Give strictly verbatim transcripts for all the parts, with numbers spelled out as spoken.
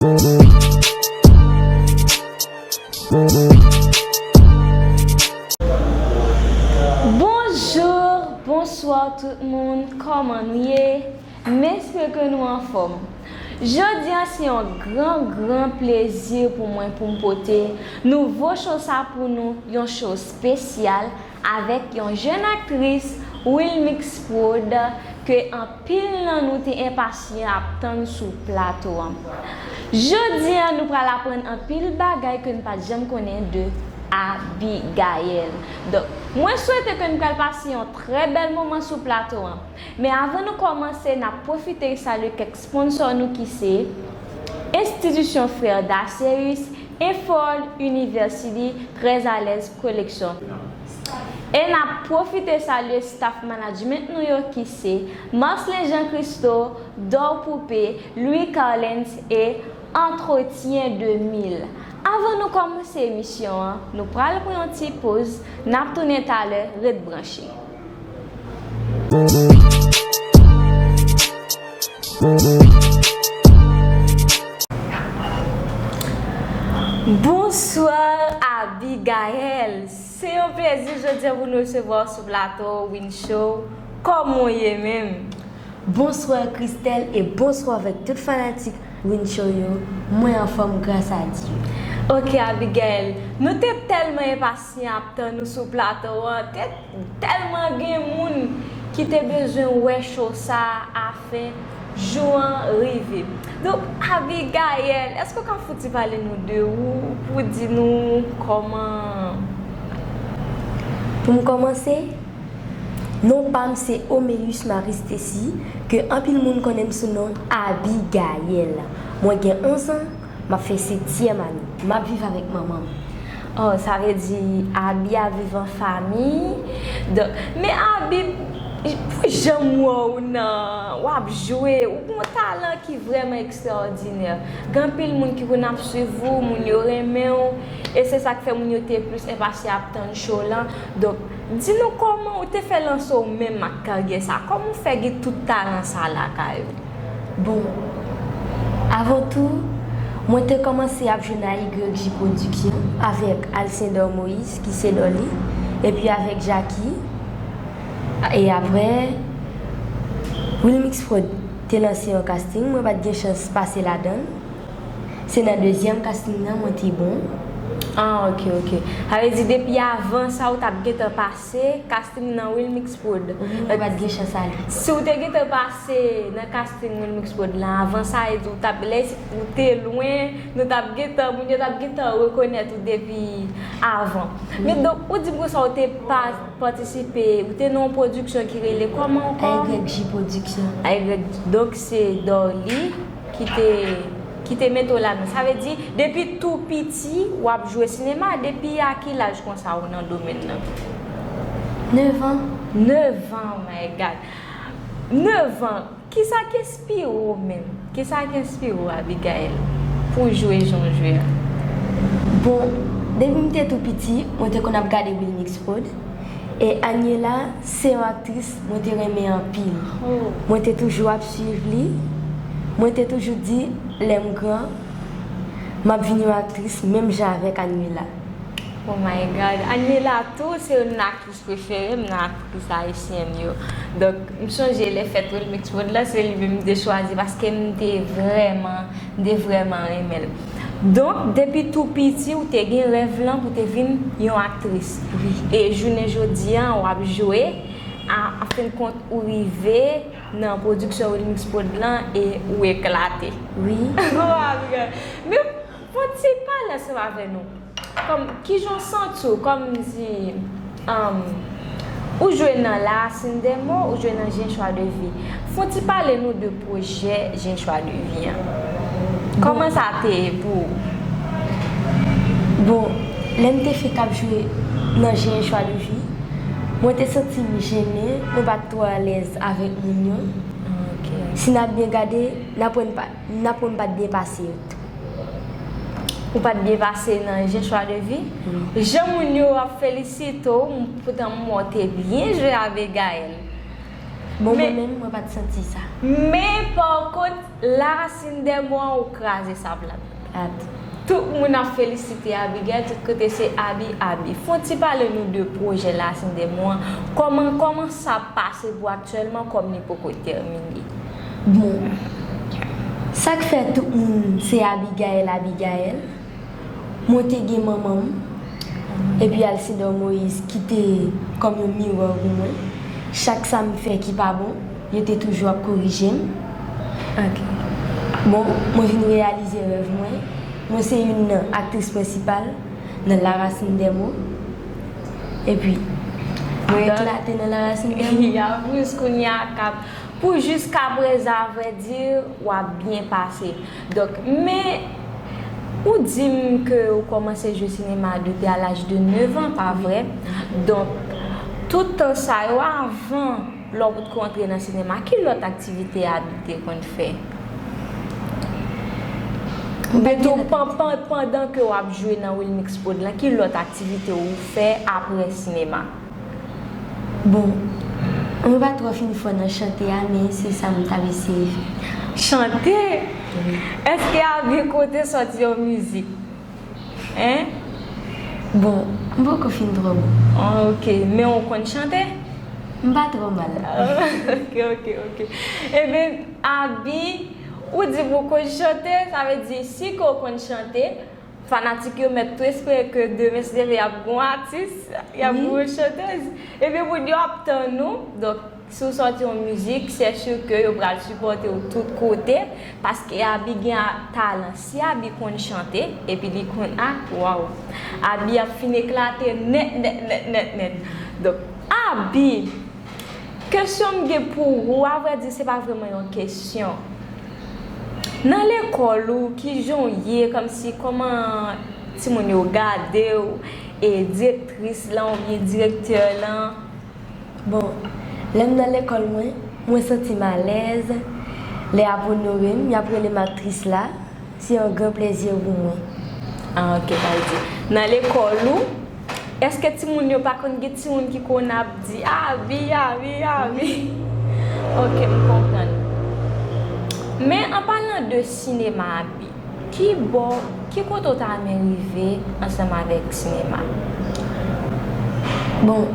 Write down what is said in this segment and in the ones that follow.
Bonjou, bonswa tout moun, kòman nou ye? M espere ke nou anfòm. Jodi a se yon gran, gran plezi pou mwen pou m pote nouvo show sa pou nou, yon show espesyal avèk yon jèn aktris, Wilmix Prod, ke anpil nan nou te enpasyan ap tann sou plato an. Jodi a, nou pral aprann anpil bagay ke n pa t janm konnen de Abigaël. Donk, mwen swete ke n pral pase yon trè bèl moman sou plato an. Men avan nou kòmanse, n ap pwofite salye kèk sponsò nou ki se Enstitisyon Frè Dacéus, Efforl University, Très à l'aise Collection. E n ap pwofite salye staff management nou yo ki se Marcelin Jean Christo, Dor Poupée, Louis Carlens e Entretien de mil. Avan nou kòmanse emisyon an, nou pral pran yon ti poz, n ap tounen talè, ret branche. Bonswa, Abigaël. Se yon plezi jodi a pou nou resevwa w sou plato Win Show. Kòman w ye menm? Bonswa, Christelle, e bonswa avèk tout fanatik Win Show yo. Mwen anfòm gras a Dye. Ok, Abigaël, nou te tèlman enpasyan ap tann ou sou plato an. Te tèlman gen moun ki te bezwen wè show sa a afen jou an rive. Donk, Abigaël, èske w ka fouti pale nou de ou pou di nou kòman? Pou m kòmanse, non pa m se Omeus Marie Stacy, ke anpil moun konnen m sou non Abigaël. Mwen gen onz an, m ap fè setyèm ane. M ap viv avèk manman m. Oh, sa vle di Abi ap viv an fanmi. Donk, men Abi, pou jan m wè w nan, w ap jwe, ou gen yon talan ki vrèman ekstraòdinè. Gen anpil moun ki konn ap swiv ou, moun yo renmen w, e se sa k fè moun yo te plis enpasyan ap tann show lan. Donk, di nou kòman ou te fè lanse w menm ak karyè sa? Kòman w fè gen tout talan sa lakay ou? Bon, avan tou, mwen te kòmanse ap jwe nan A Y J Production avèk Alcindor Moïse, ki se Dolly, epi avèk Jackie. E aprè, Wilmix Prod te lanse yon casting, mwen pa t gen chans pase ladan l. Se nan dezyèm casting nan mwen te bon. Ah, ok, ok. Sa vle di depi avan sa ou t ap gentan pase casting nan Wilmix Prod. Wi, mwen pa t gen chans ale. Si w te gentan pase nan casting Wilmix Prod lan avan sa, e di w t ap lè ou te lwen, nou t ap gentan, moun yo t ap gentan rekonèt ou depi avan. Men donk, ou di m konsa ou te pa patisipe, ou te nan yon pwodiksyon ki rele kòman ankò? A Y J Production. A Y J, donk se Dorly ki te, ki te mete w ladan. Sa vle di, depi tou piti, w ap jwe sinema, depi a ki laj konsa ou nan domèn nan? Nèf an. Nèf an, oh my God. Nèf an. Kisa k enspire w menm? Kisa k enspire w, Abigaël, pou w jwe jan w jwe a? Bon, depi m te tou piti, mwen te konn ap gade Wilmix Prod. E Aniela, se yon aktris mwen te renmen anpil. Oh. Mwen te toujou ap swiv li. Mwen te toujou di, lè m gran, m ap vin yon aktris menm jan avèk Aniela. Oh my God. Aniela tou, se youn nan aktris prefere m nan aktris ayisyèn yo. Donk, m sonje lè fèt Wilmix Prod la, se li menm m te chwazi paske m te vrèman, m te vrèman renmen l. Donk, depi tou piti, ou te gen rèv lan pou te vin yon aktris. Wi. E jounen jodi a, w ap jwe, a, a fen kont, ou rive nan pwodiksyon Wilmix Prod lan e ou eklate. Wi. Oh, amiga. Men, fò w ti pale ansanm avè nou. Kòm, kijan w santi w, kòm di, um, ou jwe nan La Racine des Mots, ou jwe nan J'ai un choix de vie. Fò w ti pale nou de pwojè J'ai un choix de vie an. Kòman sa te ye pou ou? Bon, lè m te fenk ap jwe nan J'ai un choix de vie, mwen te santi m jennen, mwen pa t twò alèz avèk moun yo. Ok. Si n ap byen gade, n ap wè n pa, n ap wè m pa t byen pase yo tou. Ou pa t byen pase nan J'ai un choix de vie? Wi. Jan moun yo ap felisite w, poutan m wè w te byen jwe avèk Gaël. Bon, mwen menm, mwen pa t santi sa. Men, pa kont, La Racine des Mots an, ou kraze sa plat. Plat. Tout moun ap felisite Abigail, tout kote se Abi, Abi. Fè yon ti pale nou de pwojè La Racine des Mots an. Kòman, kòman sa ap pase pou aktyèlman, kòm li poko tèmine? Bon, sa k fè tout moun se Abigail, Abigail. Mwen te gen manman m, epi Alcidor Moïse ki te kòm yon miwa pou mwen. Chak sa m fè ki pa bon, yo te toujou ap korije m. Ok. Bon, mwen vin reyalize rèv mwen. Mwen se youn nan aktris prensipal nan La Racine des Mots. Epi, mwen eklate nan La Racine des Mots. Y a plis kounye a k ap Pou jiskaprezan, avrèdi, w ap byen pase. Donk, men, ou di m ke ou kòmanse jwe sinema depi a laj de nèf an, pa vre? Donk, tout tan sa yo, avan, lè w potko antre nan sinema, ki lòt aktivite Abi te konn fè? Oubyen tou, pan-, pan-, pandan ke w ap jwe nan Wilmix Prod lan, ki lòt aktivite ou fè apre sinema? Bon, mwen pa twò fin fò nan chante a, men se sa m t ap eseye fè. Chante? Wi. Èske Abi konte sòti yon mizik? Hein? Bon, m poko fin twò bon. Ah, ok. Men ou konn chante? M pa twò mal. Ok, ok, ok. Ebyen, Abi, ou di m ou konn chante, sa vle di, si ke w konn chante, fanatik yo mèt tou espere ke demen, si Dye vle, y ap gen yon atis, y ap gen yon chantèz. Ebyen, moun yo ap tann ou. Donk, si w sòti yon mizik, c'est sûr que yo pral sipòte w tout kote, paske Abi gen a-, talan. Si Abi konn chante, epi li konn ak, waw! Abi ap fin eklate nèt, nèt, nèt, nèt, nèt. Donk, Abi, kesyon m gen pou ou, avrèdi, se pa vrèman yon kesyon. Nan lekòl ou, kijan w ye, kòmsi kòman timoun yo gade w, e direktris lan oubyen direktè lan? Bon, lè m nan lekòl mwen, mwen santi m alèz. Lè y ap onore m, y ap rele m aktris la. Se yon gran plezi pou mwen. Ah, ok, sa vle di, nan lekòl ou, èske timoun yo pa konn gen timoun ki konn ap di, "Abi, Abi, Abi"? Ok, m konprann. Men, an palan de sinema, Abi, ki bò, ki kote w ta renmen rive ansanm avèk sinema? Bon,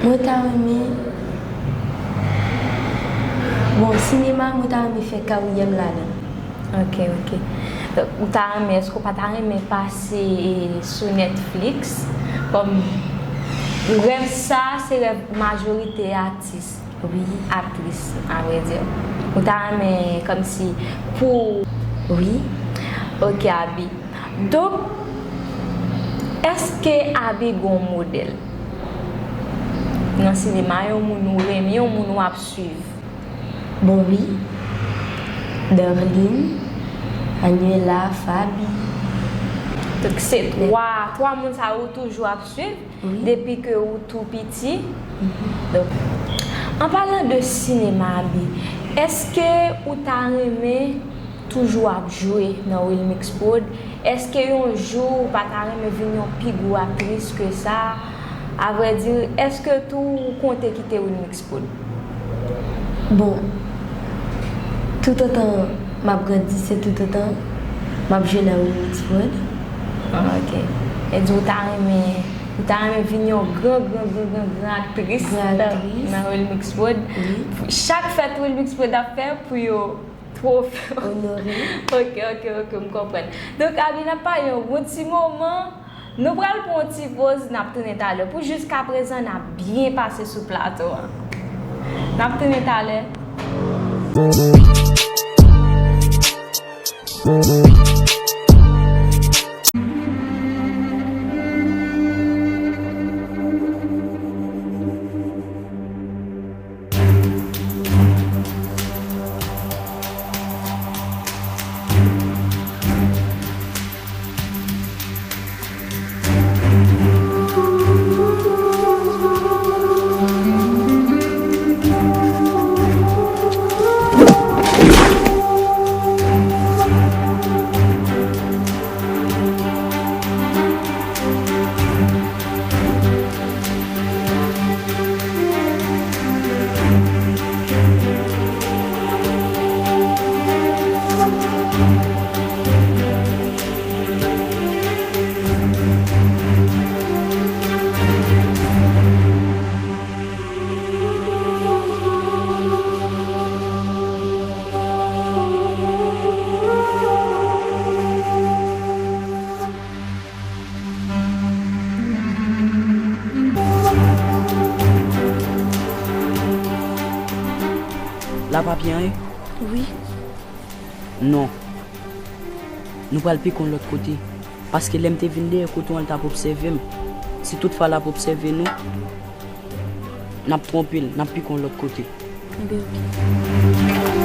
mwen ta renmen, bon, sinema, mwen ta renmen fè karyè m ladan. Ok, ok. Donk, ou ta renmen, èske w pa ta renmen pase, e, sou Netflix? Kòm rèv sa, se rèv majorite atis, wi, aktris, a vrè di. Ou ta renmen kòmsi pou... Wi. Ok, Abi. Donk, èske Abi gon modèl nan sinema, yon moun ou renmen, yon moun ou ap swiv? Bon, wi. Darline, Anuela, Faby. Donk, se twa, twa moun sa yo ou toujou ap swiv depi ke ou tou piti. Donk, an palan de sinema, Abi, èske ou ta renmen toujou ap jwe nan Wilmix Prod? Èske yon jou ou pa ta renmen vin yon pi gwo aktris ke sa? Avrèdi, èske tou ou konte kite Wilmix Prod? Bon, toutotan m ap grandi, se toutotan m ap jwe nan Wilmix Prod. Ah, ok. E di ou ta renmen, ou ta renmen vin yon gran, gran, gran, gran, gran aktris nan, nan Wilmix Prod. Wi. Chak fèt Wilmix Prod ap fè pou yo twofè. Onore. Ok, ok, ok, m konprann. Donk, Abi, n ap pale yon bon ti moman. Nou pral pran yon ti poz, n ap tounen talè. Pou jiskaprezan, n ap byen pase sou plato a. N ap tounen talè. Papye anyen? Wi. Non. Nou pral pike yon lòt kote. Paske lè m te vin dèyè kote w an, l t ap obsève m. Si toutfwa l ap obsève nou, n ap twonpe l, n ap pike yon lòt kote. Enben, oke.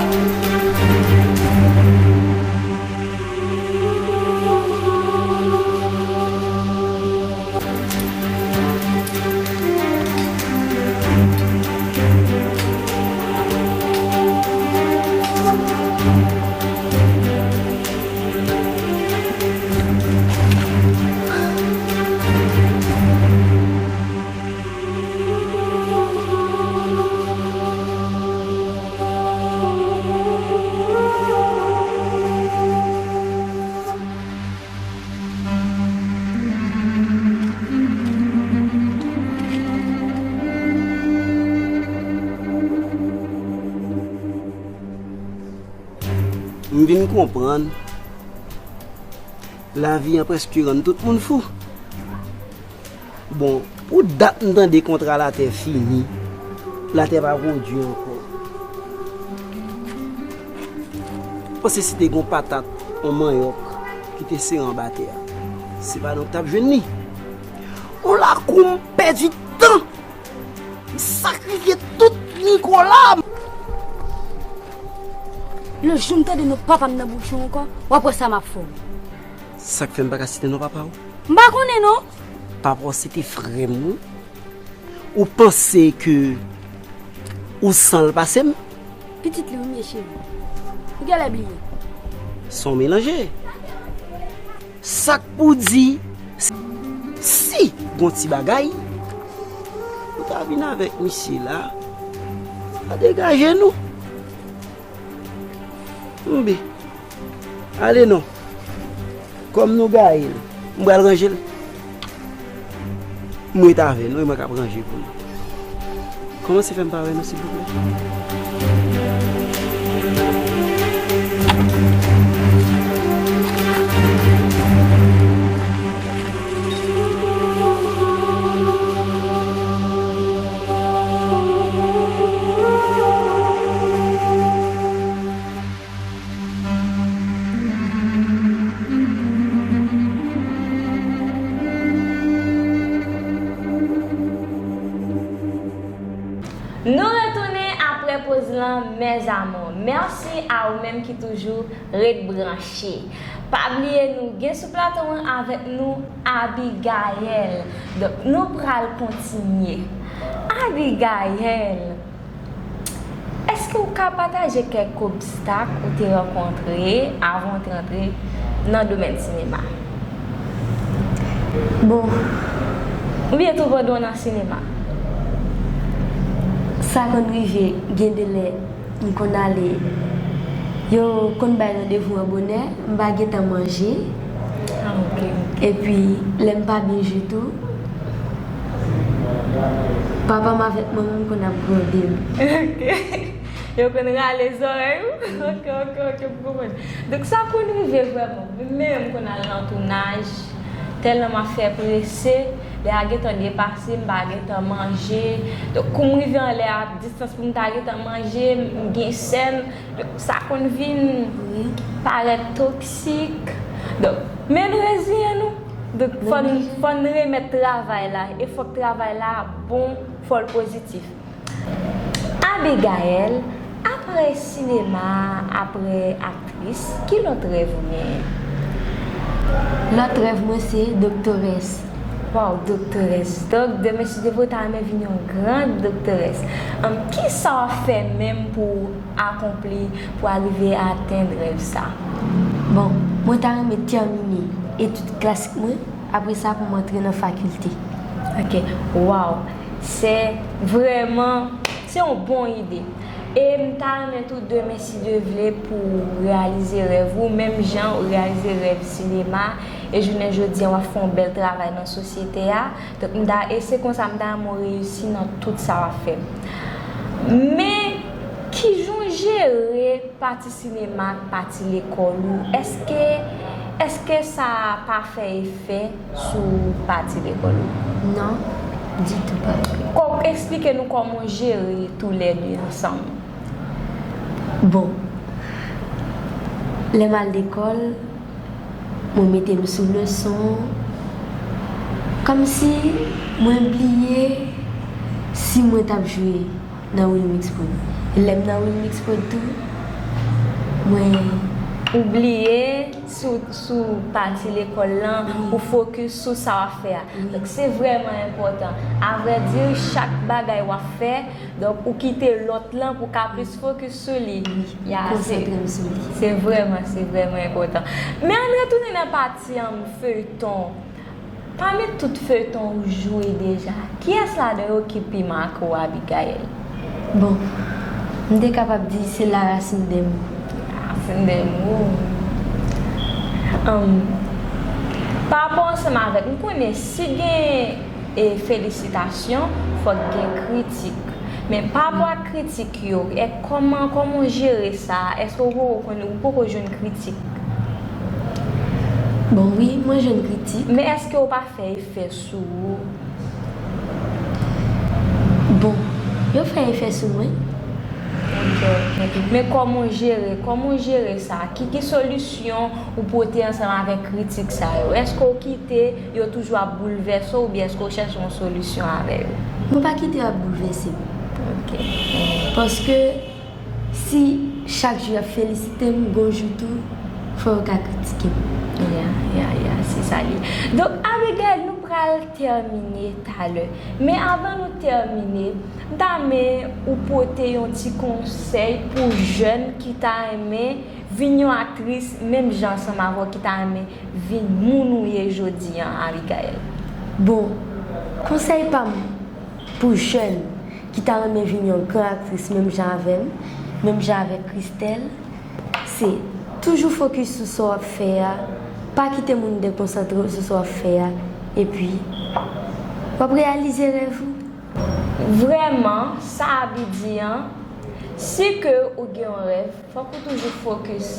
M vin konprann, lavi an prèske rann tout moun fou. Bon, pou dat m tande kontra latè fini, latè pa pwodui ankò. Panse si te gon patat, on manyòk ki te sere anba tè a, se pa nou k t ap jwenn li. On lakou m pèdi tan, m sakrifye tout Nikola. Le jou m tande non papa m nan bouch ou ankò, w ap wè sa m ap fè w. Sa k fè m pa ka site non papa w? M pa konnen non. Papa w se te frè m wi. Ou panse ke ou san l pase m? Pitit li wi m ye cheri. Ou genlè bliye. Son melanje. Sa k pou di, si gon ti bagay, ou ta vin avèk misye la, pa degaje nou. Mbe. Ale non. Kòm nou gaye l, m pral ranje l. M ret avè nou, e mwen k ap ranje pou nou. Kòmanse fè m pa wè nou, silvouplè. Nou retounen apre poz lan, mes amours. Mèsi a ou menm ki toujou ret branche. Pa bliye nou gen sou plato an avèk nou Abigaël. Donk, nou pral kontinye. Abigaël, èske w ka pataje kèk obstak ou te rankontre avan w te antre nan domèn sinema? Bon. Oubyen tou pandan w nan sinema? Sa konn rive, gen de lè m konn ale, yo konn bay randevou an bonè, m pa gentan manje. Ah, ok, ok. Epi, lè m pa byen jwe tou, papa m avèk manman m konn ap gwonde m. Ok. Yo konn rale zòrèy ou? Ok, ok, ok, m konprann. Donk, sa konn rive vrèman. Mwen menm, m konn al nan tounaj, tèlman m ap fè prese, lè a gentan depase, m pa gentan manje. Donk, kou m rive anlè a, distans pou m ta gentan manje, m gen sèn. Donk, sa konn vin parèt toksik. Donk, men n reziyen nou. Donk, fò n, fò n remèt travay la. E fòk travay la bon, fò l pozitif. Abigaël, apre sinema, apre aktris, ki lòt rèv ou genyen? Lòt rèv mwen se doktores. Waw, doktores. Donk, demen si Dye vle, ou ta renmen vin yon gran doktores. Ann, kisa w ap fè menm pou w akonpli, pou w arive atenn rèv sa? Bon, mwen ta renmen tèmine etid klasik mwen, apre sa pou m antre nan fakilte. Ok, waw. Se vrèman, se yon bon ide. E m ta renmen tou demen, si Dye vle, pou w reyalize rèv ou, menm jan ou reyalize rèv sinema. E jounen jodi a, w ap fè yon bèl travay nan sosyete a. Donk, m ta, e se konsa m ta renmen w reyisi nan tout sa w ap fè. Men, kijan w jere pati sinema ak pati lekòl ou, èske, èske sa pa fè efè sou pati lekòl ou? Non, ditou pa. Kò-, eksplike nou kòman w jere toulède ansanm. Bon, lè m al lekòl, mwen mete m sou leson, kòmsi mwen bliye si mwen t ap jwe nan Wilmix Prod. Lè m nan Wilmix Prod tou, mwen Ou bliye sou, sou pati lekòl lan, Wi. ou fokis sou sa w ap fè a. Wi. Donk, se vrèman enpòtan. Avrèdi, chak bagay w ap fè, donk, ou kite lòt lan pou w ka plis fokis sou li. Wi, Ya, se, konsantre m sou li. se vrèman, se vrèman enpòtan. Men ann retounen nan pati, um, feyton. Pami tout feyton ou jwe deja, kiyès ladan yo ki pi make w, Abigaël? Bon, m te kapab di se La Racine des Mots. La Racine des Mots. Anm, pa rapò ansanm avèk, m konnen si gen, e, felisitasyon, fòk gen kritik. Men pa rapò ak kritik yo, e kòman, kòman w jere sa? Èske w poko konn, ou poko jwenn kritik? Bon, wi, mwen jwenn kritik. Men èske w pa fè efè sou ou? Bon, yo fè efè sou mwen. Ok. Men kòman w jere, kòman w jere sa? Ki, ki solisyon ou pote ansanm avèk kritik sa yo? Èske w kite yo toujou ap boulvèse w oubyen èske w chèche yon solisyon avè yo? Mwen pa kite yo ap boulvèse m. Ok. Paske si chak jou y ap felisite m, gon jou tou, fò yo ka kritike m. Ya, ya, ya, se sa l ye. Donk, Abigaël, nou pral tèmine talè. Men avan nou tèmine, m ta renmen ou pote yon ti konsèy pou jèn ki ta renmen vin yon aktris, menm jan ansanm avè w, ki ta renmen vin moun ou ye jodi an, Abigaël. Bon, konsèy pa m pou jèn ki ta renmen vin yon gran aktris menm jan avè m, menm jan avèk Christelle, se toujou fokis sou sa w ap fè a, pa kite moun dekonsantre w sou sa w ap fè a, epi w ap reyalize rèv ou. Vrèman, sa Abi di an, si ke ou gen yon rèv, fòk ou toujou fokis.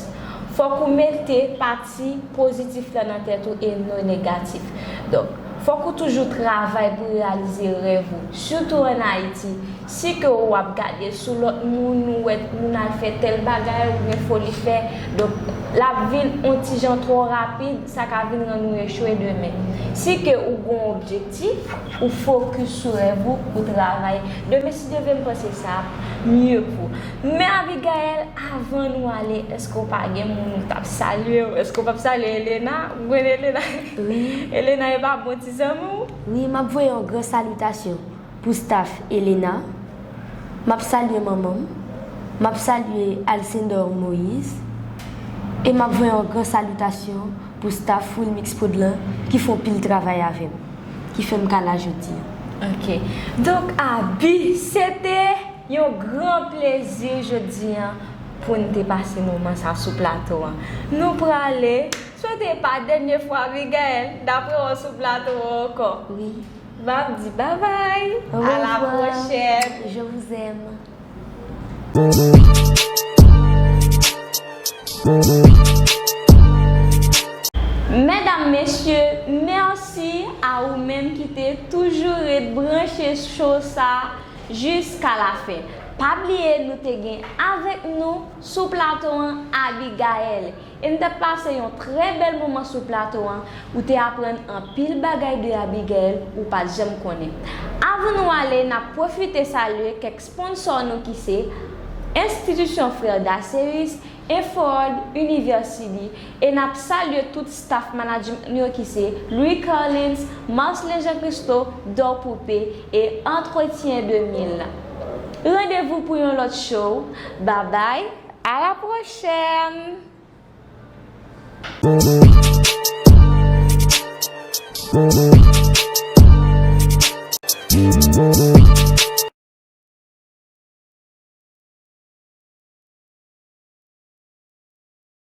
Fòk ou mete pati pozitif la nan tèt ou e non negatif. Donk, fòk ou toujou travay pou reyalize rèv ou, sitou ann Ayiti. Si ke w ap gade sou lòt moun, ou wè moun al fè tèl bagay, oubyen fò li fè, donk, l ap vin on ti jan twò rapid, sa ka vin rann ou echwe demen. Si ke ou gen yon objektif, ou fokis sou rèv ou, ou travay. Demen, si Dye vle, m panse sa ap mye pou ou. Men Abigaël, avan nou ale, èske w pa gen moun ou t ap salye? Èske w p ap salye Elena? Ou konn Elena? Wi. Elena e pa bon ti zanmi w? Wi, m ap voye yon gran salitasyon pou staff Elena. M ap salye manman m. M ap salye Alcindor Moïse. E m ap voye yon gran salitasyon pou staff Full Mix Prod lan ki fè yon pil travay avè m, ki fè m ka la jodi an. Ok. Donk, Abi, se te yon gran plezi jodi an pou n te pase moman sa sou plato an. Nou prale, swete pa dènye fwa, Abigaël, n ap rewè w sou plato an ankò. Wi. M ap di babay. Au revoir. À la prochaine. Je vous aime. Medam, mesye, mèsi a ou menm ki te toujou ret branche show sa jiska lafen. Pa bliye nou te gen avèk nou sou plato an Abigaël. E n t ap pase yon trè bèl moman sou plato an, ou te aprann anpil bagay de Abigaël ou pa t janm konnen. Avan nou ale, n ap pwofite salye kèk sponsò nou ki se Enstitisyon Frè Daceus, Inford University, e n ap salye tout staff management nou yo ki se Louis Carlins, Marcelin Jean Christo, Dor Poupée e Entretien deux mille. Randevou pou yon lòt show. Babay, à la prochaine!